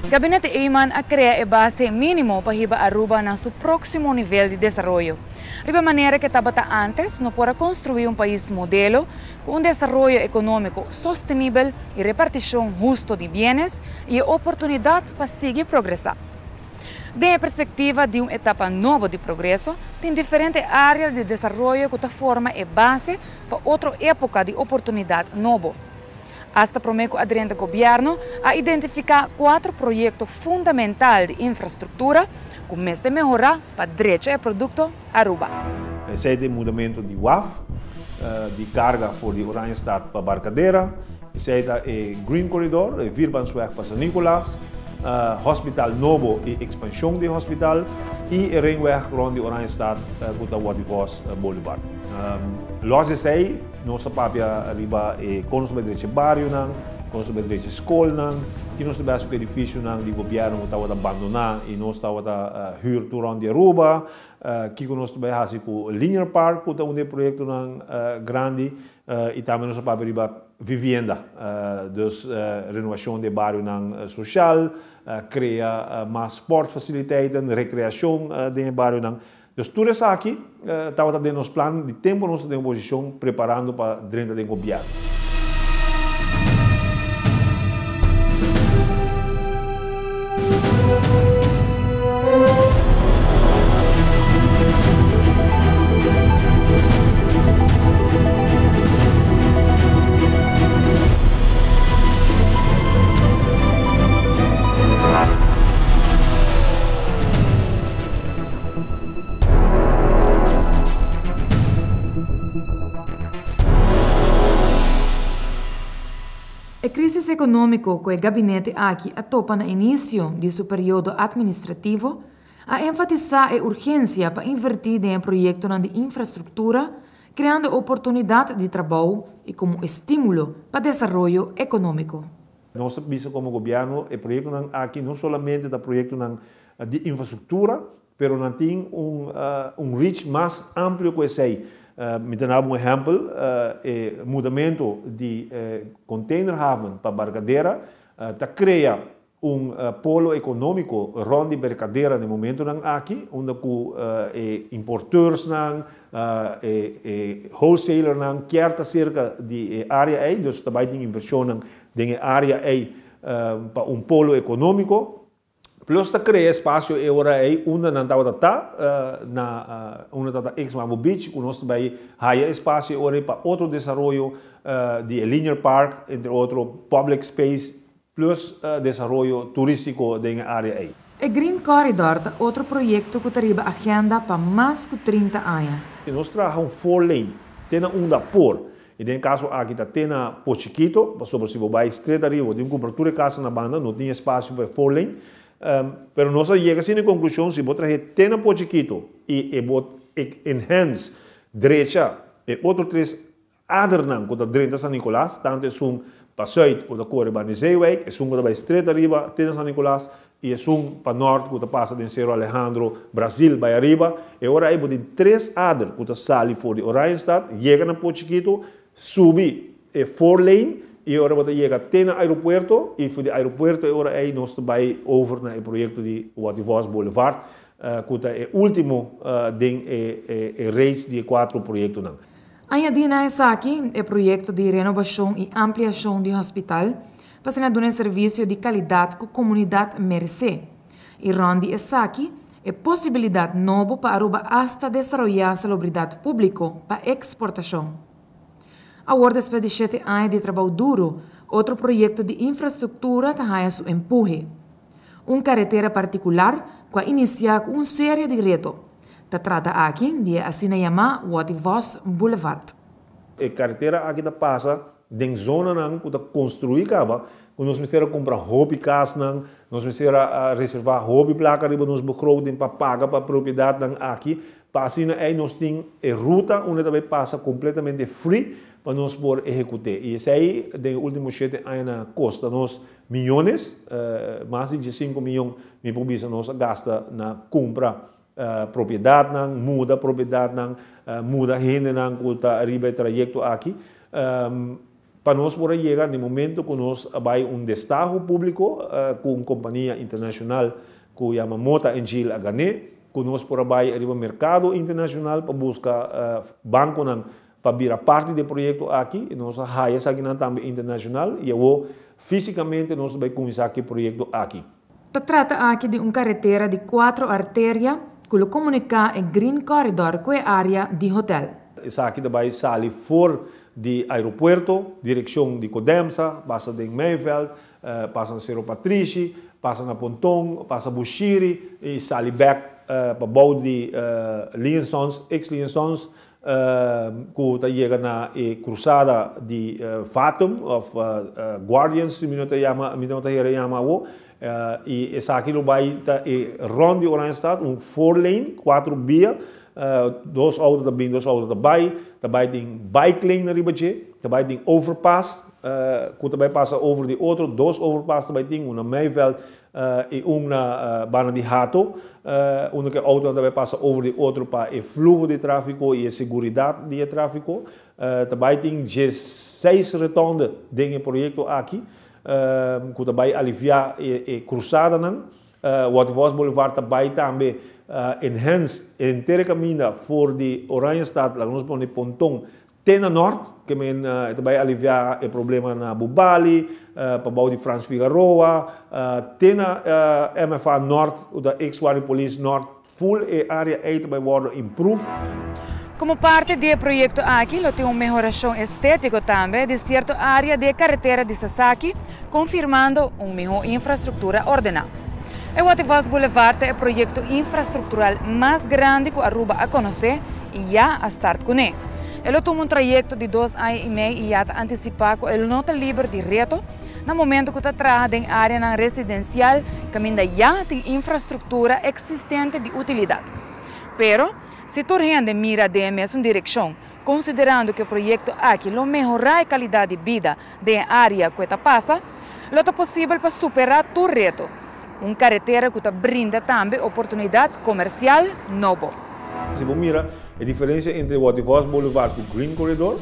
Gabinete Eman a crea e base minimo pa hiba Aruba na su proximo nivel di desaroyo. Riba manera cu tabata antes, no por a construi un pais modelo cu un desaroyo economico sostenibel y reparticion husto di bienes y e oportunidad pa sigui progresa. Den e perspectiva di un etapa nobo di progreso, tin diferente area di desaroyo cu ta forma e base pa otro epoca di oportunidad nobo. Hasta prome cu a drenta gobierno, a identifica cuatro proyecto fundamental di infrastructura cu mester mehora pa drecha e producto Aruba. Esey ta e mudamento di waf di carga for di Oranjestad pa Barcadera. Esey ta e Green Corridor, e Vierbaansweg pa San Nicolas, hospital nobo y expansion di hospital y e ringweg rond di Oranjestad cu ta Watty Vos Boulevard. Los esey nos ta papia riba e con nos ta bay drecha e barionan, con nos ta bay drecha e scolnan, ki nos ta bay haci cu edificionan di gobierno cu tabata abandona y nos tabata huur tur rond di Aruba, kico nos ta bay haci cu Linear Park cu ta un di e proyectonan grandi y tambe nos a papia riba vivienda, dus renovacion di e barionan social, crea mas sportfaciliteiten, recreacion den e barionan. Dus tur esaki tabata den nos plan di tempo nos ta den oposicion preparando pa drenta den gobierno. E crisis economico cu e gabinete aki a topa na inicio di su periodo administrativo a enfatisa e urgencia pa inverti den e proyectonan di infrastructura, creando oportunidad di trabou y como estimulo pa desaroyo economico. Nos ta bisa como gobierno e proyectonan aki no solamente ta proyectonan di infrastructura, pero nan tin un un reach mas amplio cu esey. Mi ta daba un ehempel, e mudamento di containerhaven pa Barcadera ta crea un polo economico rond di Barcadera na e momentonan aki, unda cu e importeursnan, e e wholesalernan kier ta cerca di e area ey, dus ta bay tin inversionnan den e area ey pa un polo economico. Plus ta crea espacio e ora ey unda nan tabata ta, na unda tabata ex Mambo Beach, cu nos ta bay haya espacio e ora ey pa otro desaroyo di e Linear Park, entre otro public space plus desaroyo turistico den e area ey. E Green Corridor ta otro proyecto cu ta riba agenda pa mas cu 30 aña. Nos traha un four lane te na unda por I den e kaso aki ta te na Pos Chikito, pasobra si bo bai stret ariba bo tin ku kumpra tur e kasa na banda, no tin espasio pa e four lane. Pero nos a yega asina e konklushon, si bo trahe te na Pos Chikito i e bo enhance, drecha, e otro tres adernan ku ta drenta San Nicolas, tantu esun pa sùit ku ta kore banda di Zeewijk, esun ku ta bai stret ariba te na San Nicolas, I esun pa nort ku ta pasa den Sero Alejandro, Brazil, bai ariba. E ora ei bo tin tres ader ku ta sali for di Oranjestad, yega na Port Chikitu, subi e four lane i e ora bo ta yega te na aeropuerto i for di aeropuerto e ora ei nos ta bai over na e proyekto di Watty Vos Boulevard ku ta e ultimo den e reis di e kuatro proyektonan. Añadí na esaki e proyekto di renobashon i ampliashon di hospital Pa asina duna e servisio di kalidat ku komunidat meresé. I rònt di esaki, e posibilidat nobo pa Aruba asta desaroyá salubridat públiko pa eksportashon. Awor despues di shete aña di trabou duru, otro proyekto di infrastruktura ta haña su empuhe. Un karetera partikular ku a inisiá ku un serie di reto. Ta trata aki di e asina yamá Watty Vos Boulevard. E karetera aki ta pasa Den zonanan ku ta konstruí kaba, ku nos mester a kumpra hopi kasnan, nos mester a reservá hopi plaka riba nos begroting pa paga pa propiedatnan aki, pa asina ei nos tin e ruta unda ta bai pasa kompletamente free pa nos por ehekut'é. I esei den e último shete añanan a kosta nos miyones, mas di diesinku miyon mi por bisa nos a gasta na kumpra propiedatnan, muda propiedatnan, muda hendenan ku ta riba e trayekto aki. Pa nos por a yega na momento ku nos a bai un destaho públiko ku un kompania internashonal ku yama Mota Engil a gan'é, ku nos por a bai riba merkado internashonal pa buska bankonan pa bira parti di e proyekto aki, i nos a haya esakinan tambe internashonal i awor físikamente nos ta bai kuminsá ku e proyekto aki. Ta trata aki di un karetera di kuatro arteria ku lo komuniká e Green Corridor ku e área di hotel. Esaki ta bai sali for di aeropuerto, direkshon di Codemsa, pasa den Meiveld, pasa na Sero Patrishi, pasa na Ponton, pasa Bushiri i sali bèk pa bou di Liensons, ex Liensons, ku ta yega na e krusada di Fatum òf Guardians si mi no ta yama, mi no ta hera yama awo, i esaki lo bai ta e rònt di Oranjestad, un four lane, kuatro bia, dos outo ta bin, dos outo ta bai, ta bai tin bike lane na riba dje, ta bai tin overpass ku ta bai pasa over di otro, dos overpass ta bai tin, un na Meiveld i un na banda di Hato, unda ku e outonan ta bai pasa over di otro pa e fluho di tráfiko i e seguridat di e tráfiko. Ta bai tin diesseis retònde den e proyekto aki ku ta bai aliviá e krusadanan. Waterfalls Boulevard ta bai tambe enhance henter e kaminda for di Oranjestad, laga nos pone Ponton, te na nort, ke men e ta bai aliviá e problema na Bubali, pa bou di Frans Figaroa, te na MFA Nort, ku ta ex Guardia Polis Nort, full e área ei ta bai wòrdu improve. Komo parti di e proyekto aki lo tin un mehorashon estétiko tambe di sierto área di e karetera di Sasaki, konfirmando un mihó infrastruktura ordená. E Watervals Boulevard ta e proyekto infrastruktural mas grandi ku Aruba a konosé i ya a start kuné. E lo tuma un trayekto di dos aña i mei i ya ta antisipá ku e lo no ta liber di reto na momento ku ta traha den áreanan residensial kaminda ya tin infrastruktura eksistente di utilidat. Pero, si tur hende mira den e mesun direkshon, konsiderando ku e proyekto aki lo mehorá e kalidat di bida den e área ku e ta pasa, lo ta posibel pa superá tur reto. Un karetera ku ta brinda tambe oportunidat komersial nobo. Si bo mira e diferensia entre Waterfalls Boulevard ku Green Corridor,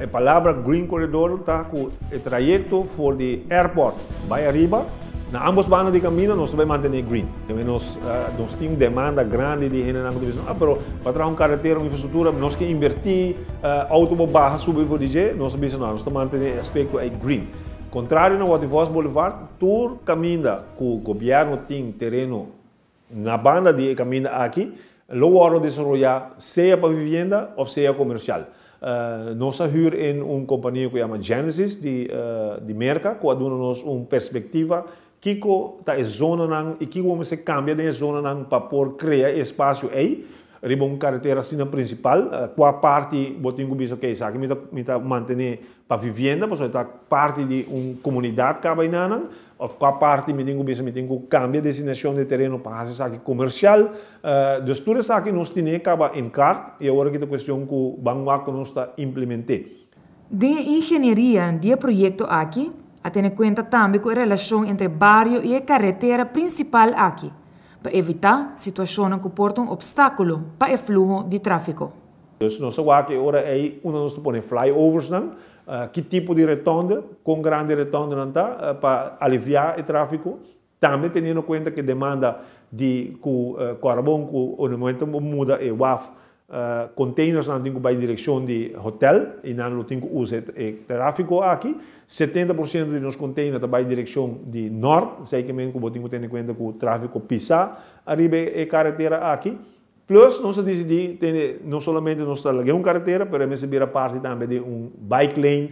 e palabra Green Corridor ta ku e trayekto for di airport bai ariba, na ambos banda di kaminda nos ta bai mantené green. Tambe nos nos tin un demanda grandi di hendenan ku ta bisa, ah pero pa traha un karetera, un infrastruktura, nos ke invertí, outo por baha subi for di dje, nos ta bisa no, nos ta mantené e aspekto ei green. Kontrario na Waterfalls Boulevard, Tur kaminda ku gobièrnu tin tereno na banda di e kaminda aki lo wòrdu desaroyá sea pa vivienda òf sea komersial. Nos a hür in un kompania ku yama Genesis di di Merka ku a duna nos un perspektiva kiko ta e zonanan i kiko bo mester kambia den e zonanan pa por krea e espasio ei. Riba un karetera asina prinsipal, kua parti bo tin ku bisa, ok, esaki mi ta mi ta mantené pa vivienda pasobra e ta parti di un komunidat kaba enanan, òf kua parti mi tin ku bisa mi tin ku kambia destinashon di tereno pa hasi esaki komersial. Dus tur esaki nos tine kaba en kart i awor aki ta kuestion ku ban wak ku nos ta implement'é. Den e ingenieria di e proyekto aki a tene kuenta tambe ku e relashon entre bario i e karetera prinsipal aki. Pa evitá situashonnan ku por ta un opstákulo pa e fluho di tráfiko. Dus nos ta wak e ora ei unda nos ta pone flyovers-nan, ki tipo di retonde, kon grandi e retondenan ta pa aliviá e tráfiko, tambe teniendo kuenta ku e demanda di ku kòrabon ku ora momento bo muda e waf Containersnan tin cu bay direccion di hotel y nan lo tin cu usa e trafico aki. 70% di nos container ta bay direccion di nort, esey ke men cu bo tin cu tene cuenta cu trafico pisa ariba e caretera aki. Plus nos a dicidi tene no solamente nos ta laga un caretera pero e mester bira parti tambe di un bike lane,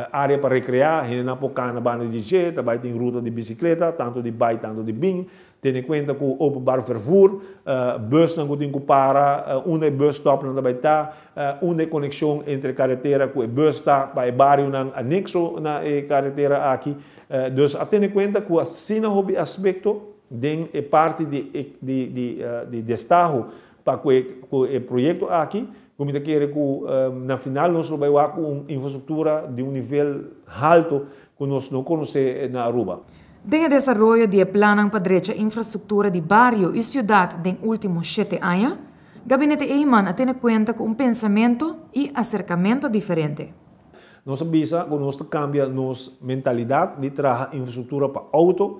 area pa recrea, hendenan por cana banda di dje, ta bay tin ruta di bicicleta, tanto di bay tanto di bin. Tene kuenta ku openbaar vervoer, busnan ku tin ku para, unda e busstopnan ta bai ta, unda e konekshon entre karetera ku e bus ta pa e barionan anekso na e karetera aki. Dus a tene kuenta ku asina hopi aspekto den e parti di di destaho pa ku e proyekto aki ku mi ta kere ku na final nos lo bai wak ku un infrastruktura di un nivel halto ku nos no konosé na Aruba. Den e desaroyo di e plannan pa drecha infrastruktura di bario i siudat den último shete aña, Gabinete Eman a tene kuenta ku un pensamentu i aserkamentu diferente. Nos a bisa ku nos kambia nos mentalidat di traha infrastruktura pa outo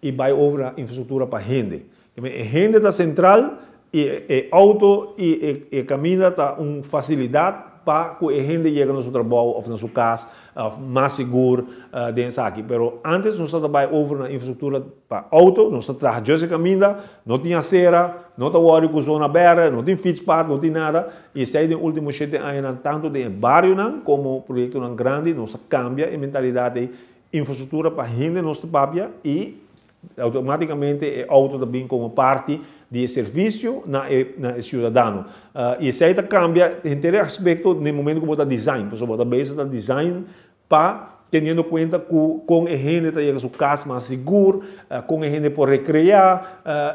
i bai over na infrastruktura pa hende. E hende ta sentral i e outo i e kaminda ta un fasilidat pa ku e hende yega na su trabou òf na su kas òf mas sigur den esaki. Pero antes nos tabata bai over na infrastruktura pa outo, nos ta traha just e kaminda, no tin asera, no ta wòrdu ku zona bèrdè, no tin fietspad, no tin nada. I esei den último 7 añanan tantu den e barionan komo proyektonan grandi nos a kambia e mentalidat ei. Infrastruktura pa hende nos ta papia i outomátikamente e outo ta bin komo parti di e servisio na e na e siudadano. I esei ta kambia henter e aspekto den momento ku bo ta design, pasobra bo ta bezig ta design pa teniendo kuenta ku kon e hende ta yega su kas mas sigur, kon e hende por rekreá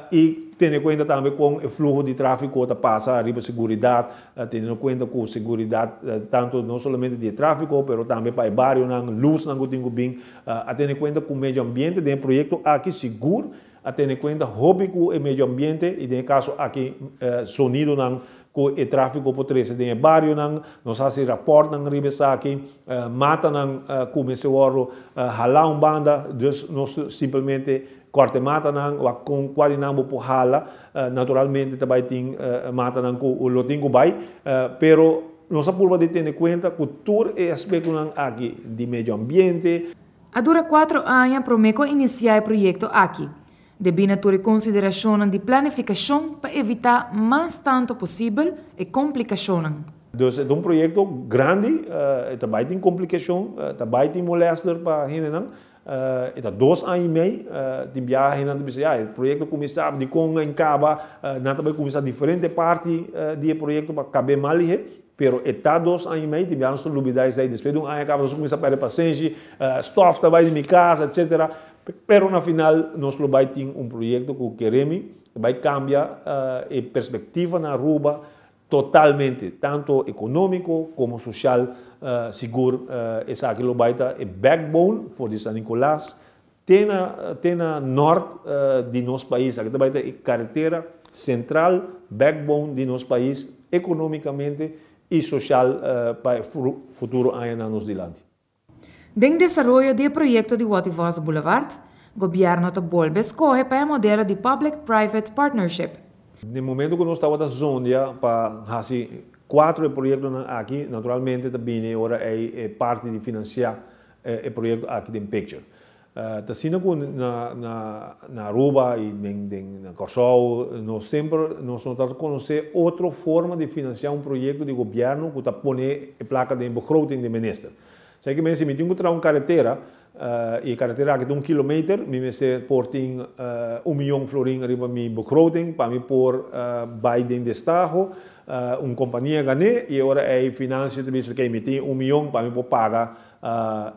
i tene kuenta tambe kon e fluho di tráfiko ta pasa riba seguridat, teniendo kuenta ku seguridat tantu no solamente di e tráfiko pero tambe pa e barionan, lusnan ku tin ku bin. A tene kuenta ku medio ambiente den e proyekto aki sigur a tene kuenta hopi ku e medio ambiente i den e kaso aki sonidonan ku e tráfiko por trese den e barionan. Nos a hasi rapòrtnan riba esaki, matanan ku mester wòrdu halá un banda, dus nos simplemente kòrta e matanan, wak kon kua di nan bo por hala. Naturalmente ta bai tin matanan ku lo tin ku bai, pero nos a purba di tene kuenta ku tur e aspektonan aki di medio ambiente. A dura 4 aña promé ku a inisiá e proyekto aki. Debí na tur e konsiderashonnan di planifikashon pa evitá mas tantu posibel e komplikashonnan. Dus e ta un proyekto grandi, e ta bai tin komplikashon, ta bai tin molèster pa hendenan. E ta 2 aña i mei, tin biaha hendenan ta bisa ya e proyekto kuminsá, dikon a kaba, nan ta bai kuminsá diferente parti di e proyekto pa kab'é mas lihé, pero e ta 2 aña i mei, tin biaha nos ta lubidá esei, despues di un aña kaba nos ta kuminsá pèrdè pasenshi, stòf ta bai di mi kas, etsetera. Pero na final nos lo bai tin un proyekto ku keremi bai kambia e perspektiva na Aruba totalmente, tanto ekonómiko komo sosial. Sigur esaki lo bai ta e backbone for di San Nicolas te na te na nort di nos pais. Aki ta bai ta e karetera sentral, backbone di nos pais ekonómikamente i sosial pa e futuro añanan nos dilanti. Den desaroyo di e proyekto di Watty Vos Boulevard, gobièrnu ta bolbe skohe pa e modelo di Public-Private Partnership. Den momento ku nos tabata zondia pa hasi 4 e proyektonan aki, naturalmente ta bini ora ei e parti di finansiá e proyekto aki den picture. Ta asina ku na na na Aruba i den den na Kòrsou nos semper nos no ta konosé otro forma di finansiá un proyekto di gobièrnu ku ta pone e plaka den begroting di minister. Esei ke men si mi tin ku traha un karetera i e karetera aki ta 1 kilometer, mi mester por tin 1 miyon florin riba mi begroting pa mi por bai den destaho, un kompania gané i e ora ei finansia ta bisa okey mi tin 1 miyon pa mi por paga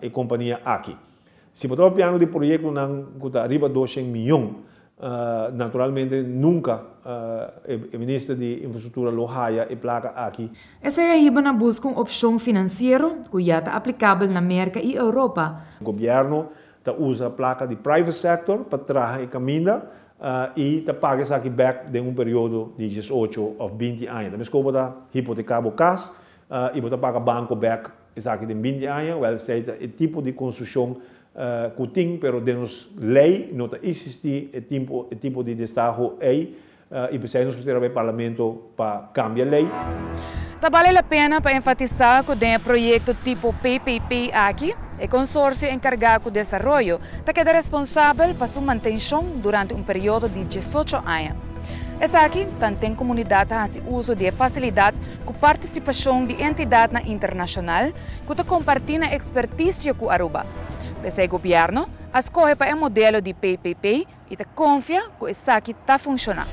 e kompania aki. Si bo ta papiando di proyektonan ku ta riba 200 miyon, naturalmente nunka e minister di infrastruktura lo haya e plaka aki. Esei a hiba na buska un opshon finansiero ku ya ta aplikabel na Merka i Europa. Gobièrnu ta usa plaka di private sector pa traha e kaminda i ta paga esaki bèk den un periodo di 18 òf 20 aña. Ta meskos bo ta hipoteká bo kas i bo ta paga banko bèk esaki den 20 aña. Wèl, esei ta e tipo di konstrukshon ku tin, pero den nos lei no ta eksistí e tipo e tipo di destaho ei i p'esei nos mester a bai parlamento pa kambia lei. Ta bale la pena pa enfatisá ku den e proyekto tipo PPP aki, e konsorsio enkargá ku desaroyo ta keda responsabel pa su mantenshon durante un periodo di 18 aña. Esaki tanten komunidat ta hasi uso di e fasilidat ku partisipashon di entidatnan internashonal ku ta kompartí nan ekspertisio ku Aruba. P'esei gobièrnu a skohe pa e modelo di PPP i ta konfia ku esaki ta funshoná.